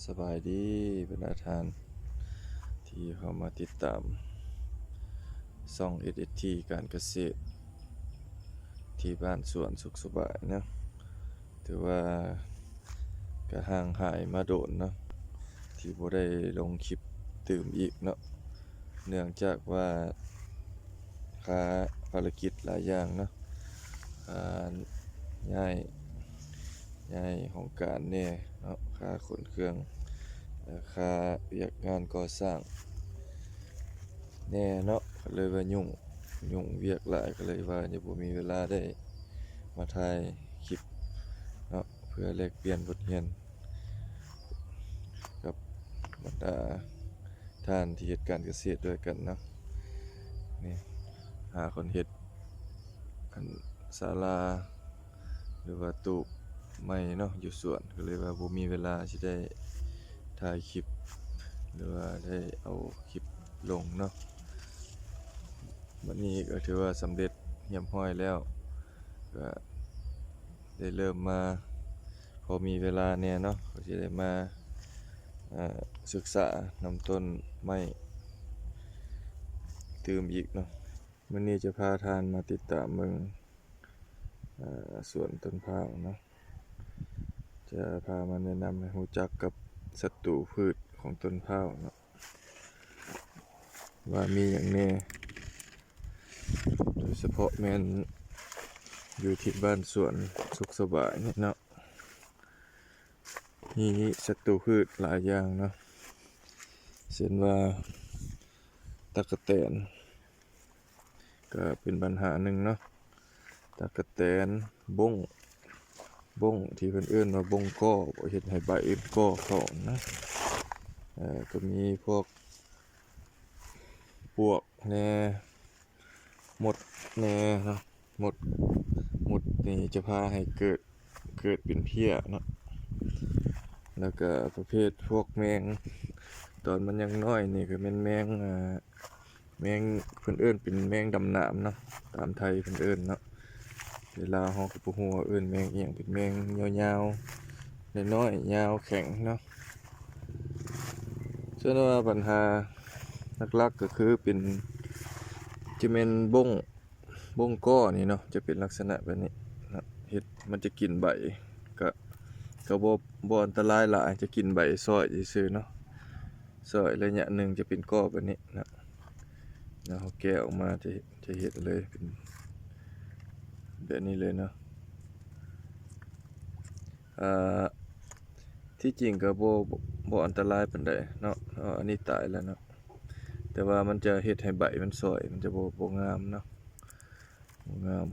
ສະບາຍດີບັນດາທ່ານທີ່ເຂົ້າມາຕິດຕາມຊ່ອງ ເອສເອສທີ ການກະເສດທີ່ບ້ານສວນສຸກສະບາຍເນາະ. ຖືວ່າກະຫ່າງຫາຍມາໂດນເນາະ ທີ່ບໍ່ໄດ້ລົງຄລິບຕື່ມອີກເນາະ. ເນື່ອງຈາກວ່າຄາພາລະກິດຫຼາຍຢ່າງເນາະ ຄາຍ້າຍ ຍ້າຍຫ້ອງການແດ່ເນາະ ຄາຂົນເຄື່ອງ ແລະ ຄາວຽກງານກໍ່ສ້າງແດ່ເນາະ ກໍເລີຍວ່າຫຍຸ້ງ ຫຍຸ້ງວຽກຫຼາຍ ກໍເລີຍວ່າຍັງບໍ່ມີເວລາໄດ້ມາຖ່າຍຄລິບເນາະ ເພື່ອແລກປ່ຽນບົດຮຽນກັບບັນດາ ທ່ານທີ່ເຮັດການກະເສດດ້ວຍກັນເນາະ. ນີ້ຫາຄົນເຮັດອັນສາລາ ຫຼືວ່າຕູບໄມ້ເນາະ ຢູ່ສວນ ກໍເລີຍວ່າບໍ່ມີເວລາຊິໄດ້ຖ່າຍຄລິບ ຫຼືວ່າໄດ້ເອົາຄລິບລົງເນາະ. ບັດນີ້ກໍຖືວ່າສຳເລັດຮຽບຮ້ອຍແລ້ວ ກໍໄດ້ເລີ່ມມາ ພໍມີເວລາແດ່ເນາະ ກໍຊິໄດ້ມາ ເອີ ສຶກສານຳຕົ້ນໄມ້ຕື່ມອີກເນາະ. ມື້ນີ້ຈະພາທ່ານມາຕິດຕາມເບິ່ງ ເອີ ສວນຕົ້ນພ້າວເນາະ ຈະພາມາແນະນຳໃຫ້ຮູ້ຈັກກັບສັດຕູພືດຂອງຕົ້ນພ້າວເນາະ ວ່າມີຫຍັງແດ່ ໂດຍສະເພາະແມ່ນຢູ່ທີ່ບ້ານສວນສຸກສະບາຍນີ້ເນາະ ມີສັດຕູພືດຫຼາຍຢ່າງເນາະ ເຊັ່ນວ່າຕະກະແຕນ ກໍເປັນບັນຫາໜຶ່ງເນາະ ຕະກະແຕນ ບົ້ງ ບົ້ງທີ່ເພິ່ນເອີ້ນວ່າບົ້ງກໍ ເຮັດໃຫ້ໃບເປັນກໍເຂົ້ານະ. ເອີ ກໍມີພວກປວກແດ່ ມົດແດ່ເນາະ ມົດ ມົດນີ້ຈະພາໃຫ້ເກີດ ເກີດເປັນເພຍເນາະ. ແລ້ວກໍປະເພດພວກແມງ ຕອນມັນຍັງນ້ອຍນີ້ກໍແມ່ນແມງ ເອີ ແມງ ເພິ່ນເອີ້ນເປັນແມງດຳນ້ຳເນາະ ຕາມໄທເພິ່ນເອີ້ນເນາະ ແຕ່ລາວເຮົາກໍບໍ່ຮູ້ວ່າເອີ້ນແມງອີ່ຫຍັງ ເປັນແມງຍາວໆ ນ້ອຍໆ ຍາວແຂງເນາະ. ສ່ວນວ່າບັນຫາຫຼັກໆກໍຄືເປັນ ຈະແມ່ນບົ້ງ ບົ້ງກໍນີ້ເນາະ ຈະເປັນລັກສະນະແບບນີ້ເນາະ ເຮັດ ມັນຈະກິນໃບ ກະ ກະບໍ່ ບໍ່ອັນຕະລາຍຫຼາຍ ຈະກິນໃບຊອຍຊື່ໆເນາະ ຊອຍໄລຍະໜຶ່ງຈະເປັນກໍແບບນີ້ເນາະ. ແລ້ວເຮົາແກະອອກມາ ຈະ ຈະເຫັນເລີຍເປັນແບບນີ້ເລີຍເນາະ. ເອີ ທີ່ຈິງກໍບໍ່ ບໍ່ອັນຕະລາຍປານໃດເນາະ ເພາະອັນນີ້ຕາຍແລ້ວເນາະ ແຕ່ວ່າມັນຈະເຮັດໃຫ້ໃບມັນຊອຍ ມັນຈະບໍ່ ບໍ່ງາມເນາະ ບໍ່ງາມ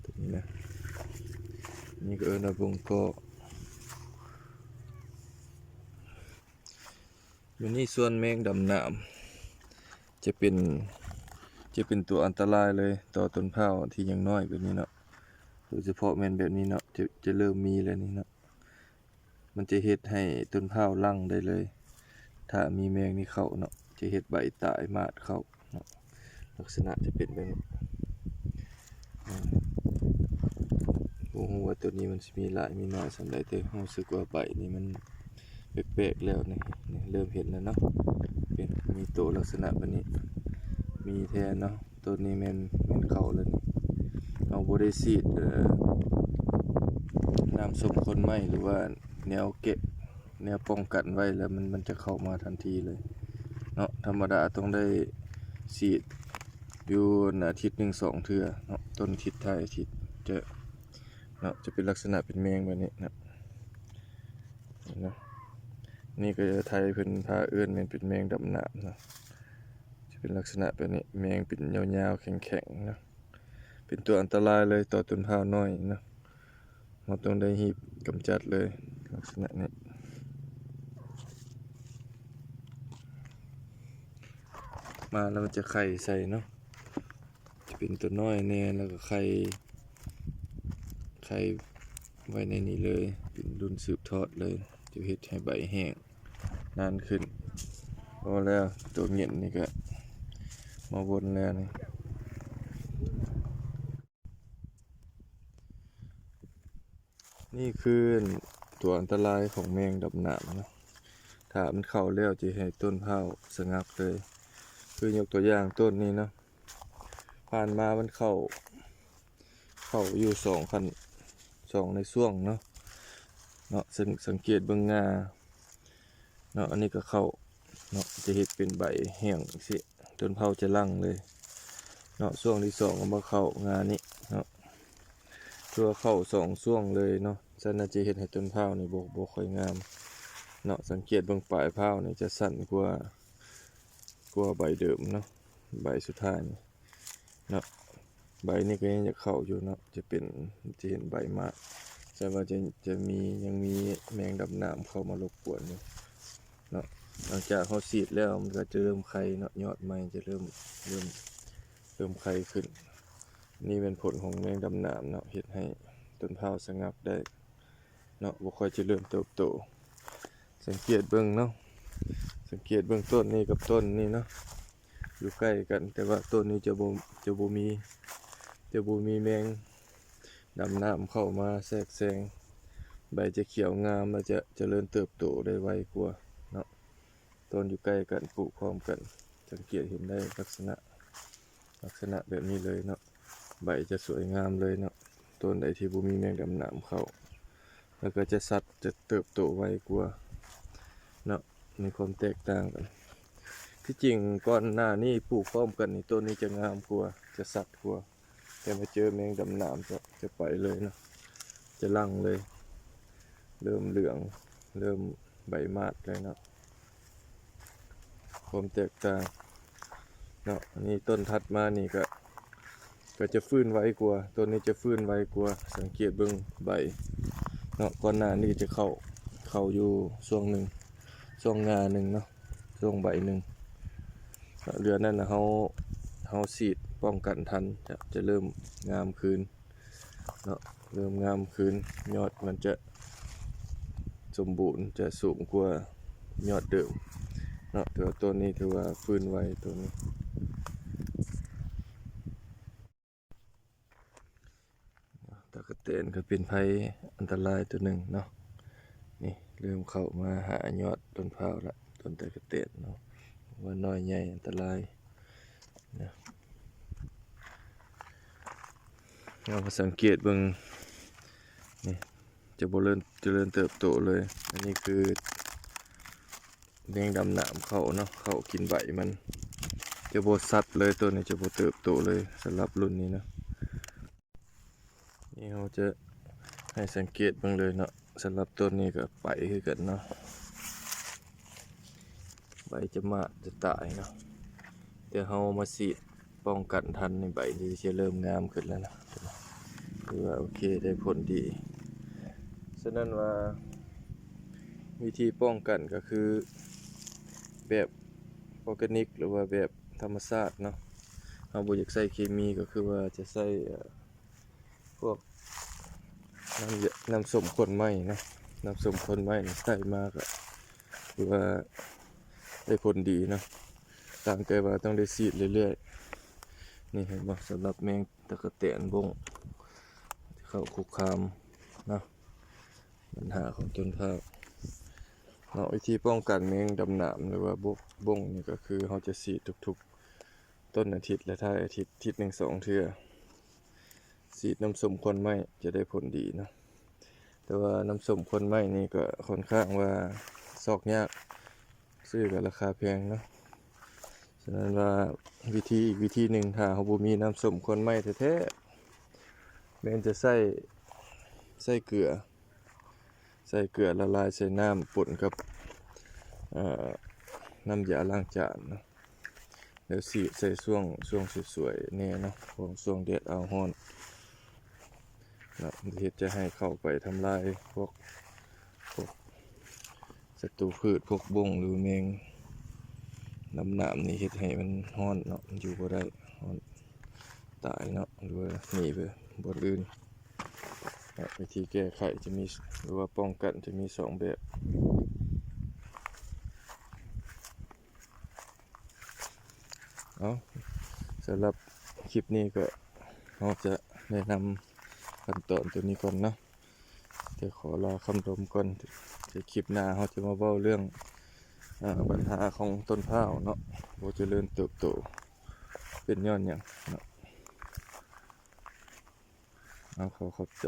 ຕົວນີ້ນະ ນີ້ກໍເອີ້ນວ່າບົ້ງກໍ. ບາດນີ້ສ່ວນແມງດຳນ້ຳ ຈະເປັນ ຈະເປັນຕົວອັນຕະລາຍເລີຍຕໍ່ຕົ້ນພ້າວທີ່ຍັງນ້ອຍແບບນີ້ເນາະ ໂດຍສະເພາະແມ່ນແບບນີ້ເນາະ ຈະ ຈະເລີ່ມມີແລ້ວນີ້ເນາະ ມັນຈະເຮັດໃຫ້ຕົ້ນພ້າວລັງໄດ້ເລີຍ ຖ້າມີແມງນີ້ເຂົ້າເນາະ ຈະເຮັດໃບຕາຍ ມາດເຂົ້າເນາະ ລັກສະນະຈະເປັນແບບນີ້. ອາ ບໍ່ຮູ້ວ່າໂຕນີ້ມັນຊິມີຫຼາຍມີໜ້ອຍສ່ຳໃດ ແຕ່ຮູ້ສຶກວ່າໃບນີ້ມັນແປກໆແລ້ວນີ້ ນີ້ເລີ່ມເຫັນແລ້ວເນາະ ເປັນ ມີໂຕລັກສະນະແບບນີ້ ມີແທ້ເນາະ. ໂຕນີ້ແມ່ນ ແມ່ນເຂົ້າແລ້ວນີ້ ເຮົາບໍ່ໄດ້ສີດ ເອີ ນ້ຳສົ້ມຄົນໄມ້ ຫຼືວ່າແນວເກະ ແນວປ້ອງກັນໄວ້ແລ້ວ ມັນ ມັນຈະເຂົ້າມາທັນທີເລີຍເນາະ. ທຳມະດາຕ້ອງໄດ້ສີດຢູ່ອາທິດໜຶ່ງສອງເທື່ອເນາະ ຕົ້ນອາທິດ ທ້າຍອາທິດ ຈະເນາະ ຈະເປັນລັກສະນະເປັນແມງແບບນີ້ເນາະ. ເນາະ ນີ້ກໍໄທເພິ່ນພາເອີ້ນແມ່ນເປັນແມງດຳນ້ຳເນາະ ຈະເປັນລັກສະນະແບບນີ້ ແມງເປັນຍາວໆ ແຂງໆເນາະ ເປັນຕົວອັນຕະລາຍເລີຍຕໍ່ຕົ້ນພ້າວນ້ອຍເນາະ ເຮົາຕ້ອງໄດ້ຮີບກຳຈັດເລີຍ ລັກສະນະນີ້. ມາແລ້ວມັນຈະໄຂ່ໃສ່ເນາະ ຈະເປັນຕົວນ້ອຍແດ່ ແລ້ວກໍໄຂ່ ໄຂ່ໄວ້ໃນນີ້ເລີຍ ເປັນລຸ້ນສືບທອດເລີຍ ຈະເຮັດໃຫ້ໃບແຫ້ງນານຂຶ້ນ. ພໍແລ້ວ ຕົວເຫງັນນີ້ກໍມາວົນແລ້ວນີ້. ນີ້ຄືຕົວອັນຕະລາຍຂອງແມງດຳນ້ຳເນາະ ຖ້າມັນເຂົ້າແລ້ວຈະເຮັດໃຫ້ຕົ້ນພ້າວສະຫງັກເລີຍ. ຄືຍົກຕົວຢ່າງຕົ້ນນີ້ເນາະ, ຜ່ານມາມັນເຂົ້າ ເຂົ້າຢູ່ສອງຂັ້ນ ສອງໃນຊ່ວງເນາະ ເນາະ ສັງ ສັງເກດເບິ່ງງ່າເນາະ. ອັນນີ້ກໍເຂົ້າເນາະ ຈະເຮັດເປັນໃບແຫ້ງຊີ້ ຕົ້ນພ້າວຈະຫຼັ່ງເລີຍເນາະ. ຊ່ວງທີສອງກໍມາເຂົ້າງ່ານີ້ເນາະ ຄືວ່າເຂົ້າສອງຊ່ວງເລີຍເນາະ. ສະນັ້ນຈະເຮັດໃຫ້ຕົ້ນພ້າວນີ້ບໍ່ ບໍ່ຄ່ອຍງາມເນາະ. ສັງເກດເບິ່ງປາຍພ້າວນີ້ຈະສັ້ນກວ່າ ກວ່າໃບເດີມເນາະ ໃບສຸດທ້າຍນີ້ ເນາະ. ໃບນີ້ກໍຍັງຢາກເຂົ້າຢູ່ເນາະ ຈະເປັນ ຈະເຫັນໃບມາກ ແຕ່ວ່າຈະ ຈະມີ ຍັງມີແມງດຳນ້ຳເຂົ້າມາລົບກວນຢູ່ເນາະ. ຫຼັງຈາກເຮົາສີດແລ້ວ ມັນກໍຈະເລີ່ມໄຂ່ເນາະ ຍອດໃໝ່ຈະເລີ່ມ ເລີ່ມ ເລີ່ມໄຂ່ຂຶ້ນ. ນີ້ແມ່ນຜົນຂອງແມງດຳນ້ຳເນາະ ເຮັດໃຫ້ຕົ້ນພ້າວສະຫງັກໄດ້ ເນາະ ບໍ່ຄ່ອຍຈະເລີນເຕີບໂຕ. ສັງເກດເບິ່ງເນາະ ສັງເກດເບິ່ງຕົ້ນນີ້ກັບຕົ້ນນີ້ເນາະ ຢູ່ໃກ້ກັນ ແຕ່ວ່າຕົ້ນນີ້ຈະບໍ່ ຈະບໍ່ມີ ຈະບໍ່ມີແມງດຳນ້ຳເຂົ້າມາແຊກແຊງ. ໃບຈະຂຽວງາມ ແລະ ຈະ ຈະເລີນເຕີບໂຕໄດ້ໄວກວ່າເນາະ. ຕົ້ນຢູ່ໃກ້ກັນ ປູກພ້ອມກັນ ສັງເກດເຫັນໄດ້ລັກສະນະ ລັກສະນະແບບນີ້ເລີຍເນາະ ໃບຈະສວຍງາມເລີຍເນາະ. ຕົ້ນໃດທີ່ບໍ່ມີແມງດຳນ້ຳເຂົ້າ ແລ້ວກໍຈະສັດ ຈະເຕີບໂຕໄວກວ່າເນາະ ມີຄວາມແຕກຕ່າງກັນ. ທີ່ຈິງກ່ອນໜ້ານີ້ປູກພ້ອມກັນນີ້ ຕົ້ນນີ້ຈະງາມກວ່າ ຈະສັດກວ່າ ແຕ່ມາເຈີແມງດຳນ້ຳຈະ ຈະໄປເລີຍເນາະ ຈະຫຼັ່ງເລີຍ ເລີ່ມເຫຼືອງ ເລີ່ມໃບມາກເລີຍເນາະ. ຄວາມແຕກຕ່າງເນາະ ອັນນີ້ຕົ້ນຖັດມານີ້ກະ ກະຈະຟື້ນໄວກວ່າ ຕົ້ນນີ້ຈະຟື້ນໄວກວ່າ. ສັງເກດເບິ່ງໃບເນາະ ກ່ອນໜ້ານີ້ຈະເຂົ້າ ເຂົ້າຢູ່ຊ່ວງໜຶ່ງ ຊ່ວງງ່າໜຶ່ງເນາະ ຊ່ວງໃບໜຶ່ງ. ເຫຼືອນັ້ນນະ ເຮົາ ເຮົາສີດປ້ອງກັນທັນ ຈະ ຈະເລີ່ມງາມຄືນ ເນາະ ເລີ່ມງາມຂຶ້ນ ຍອດມັນຈະສົມບູນ ຈະສູງກວ່າຍອດເດີມເນາະ. ແຕ່ວ່າຕົ້ນນີ້ຖືວ່າຟື້ນໄວ ຕົ້ນນີ້ ຕະກະແຕນກໍເປັນໄພອັນຕະລາຍຕົວໜຶ່ງເນາະ. ນີ້ເລີ່ມເຂົ້າມາຫາຍອດຕົ້ນພ້າວລະ ຕົ້ນຕະກະແຕນເນາະ ວ່ານ້ອຍໃຫຍ່ອັນຕະລາຍ ນະ ເຮົາກໍສັງເກດເບິ່ງ ນີ້ຈະບໍ່ເລີນ ຈະເລີນເຕີບໂຕເລີຍ. ອັນນີ້ຄືແມງດຳນ້ຳເຂົ້າເນາະ ເຂົ້າກິນໃບມັນ ຈະບໍ່ສັດເລີຍ ໂຕນີ້ຈະບໍ່ເຕີບໂຕເລີຍ ສຳລັບລຸ້ນນີ້ເນາະ. ນີ້ເຮົາຈະໃຫ້ສັງເກດເບິ່ງເລີຍເນາະ ສຳລັບຕົ້ນນີ້ກໍໄປຄືກັນເນາະ ໃບຈະມາດຈະຕາຍເນາະ ແຕ່ເຮົາມາສີດປ້ອງກັນທັນນີ້ ໃບນີ້ຈະເລີ່ມງາມຂຶ້ນແລ້ວນະ ຖືວ່າໂອເຄ ໄດ້ຜົນດີ. ສະນັ້ນວ່າວິທີປ້ອງກັນກໍຄືແບບອໍແກນິກ ຫຼືວ່າແບບທຳມະຊາດເນາະ ເຮົາບໍ່ຢາກໃຊ້ເຄມີ ກໍຄືວ່າຈະໃຊ້ ເອີ ພວກນ້ຳຢາ ນ້ຳສົ້ມຂ້ນໄມ້ເນາະ ນ້ຳສົ້ມຂ້ນໄມ້ນີ້ໃສ່ມາກໍຖືວ່າໄດ້ຜົນດີເນາະ ຕ່າງແຕ່ວ່າຕ້ອງໄດ້ສີດເລື້ອຍໆ. ນີ້ເຫັນບໍ່ ສຳລັບແມງຕະກະແຕນບົ້ງ ເຂົ້າຄຸກຄາມເນາະ ບັນຫາຂອງຕົ້ນພ້າວເນາະ. ວິທີປ້ອງກັນແມງດຳໜາມ ຫຼືວ່າບົ້ງນີ້ ກໍຄືເຮົາຈະສີດທຸກໆ ຕົ້ນອາທິດ ແລະ ທ້າຍອາທິດ ທິດໜຶ່ງສອງເທື່ອ ສີດນ້ຳສົ້ມຂ້ນໄມ້ຈະໄດ້ຜົນດີເນາະ. ແຕ່ວ່ານ້ຳສົ້ມຂ້ນໄມ້ນີ້ກໍຄ່ອນຂ້າງວ່າຊອກຍາກ ຊື້ກໍລາຄາແພງເນາະ. ສະນັ້ນວ່າວິທີ ອີກວິທີໜຶ່ງ ຖ້າເຮົາບໍ່ມີນ້ຳສົ້ມຂ້ນໄມ້ແທ້ໆ ແມ່ນຈະໃຊ້ ໃຊ້ເກືອ ໃສ່ເກືອລະລາຍໃສ່ນ້ຳປົນກັບ ເອີ ນ້ຳຢາລ້າງຈານເນາະ ແລ້ວສີດໃສ່ຊ່ວງ ຊ່ວງສວຍໆແດ່ເນາະ ຂອງຊ່ວງແດດອາວຮ້ອນເນາະ ເຮັດຈະໃຫ້ເຂົ້າໄປທຳລາຍພວກ ພວກສັດຕູພືດ ພວກບົ້ງ ຫຼືແມງດຳໜາມນີ້ ເຮັດໃຫ້ມັນຮ້ອນເນາະ ມັນຢູ່ບໍ່ໄດ້ ຮ້ອນຕາຍເນາະ ຫຼືວ່າໜີໄປບ່ອນອື່ນ. ເນາະ ວິທີແກ້ໄຂຈະມີ ຫຼືວ່າປ້ອງກັນຈະມີສອງແບບ. ເອົາ ສຳລັບຄລິບນີ້ກໍເຮົາຈະແນະນຳຂັ້ນຕອນຕົວນີ້ກ່ອນເນາະ ຈະຂໍລາຄຳລົມກ່ອນ ແຕ່ຄລິບໜ້າເຮົາຈະມາເວົ້າເລື່ອງ ອ່າ ບັນຫາຂອງຕົ້ນພ້າວເນາະ ບໍ່ຈະເລີນເຕີບໂຕ ເປັນຍ້ອນຫຍັງເນາະ? ເອົາ ຂໍຂອບໃຈ.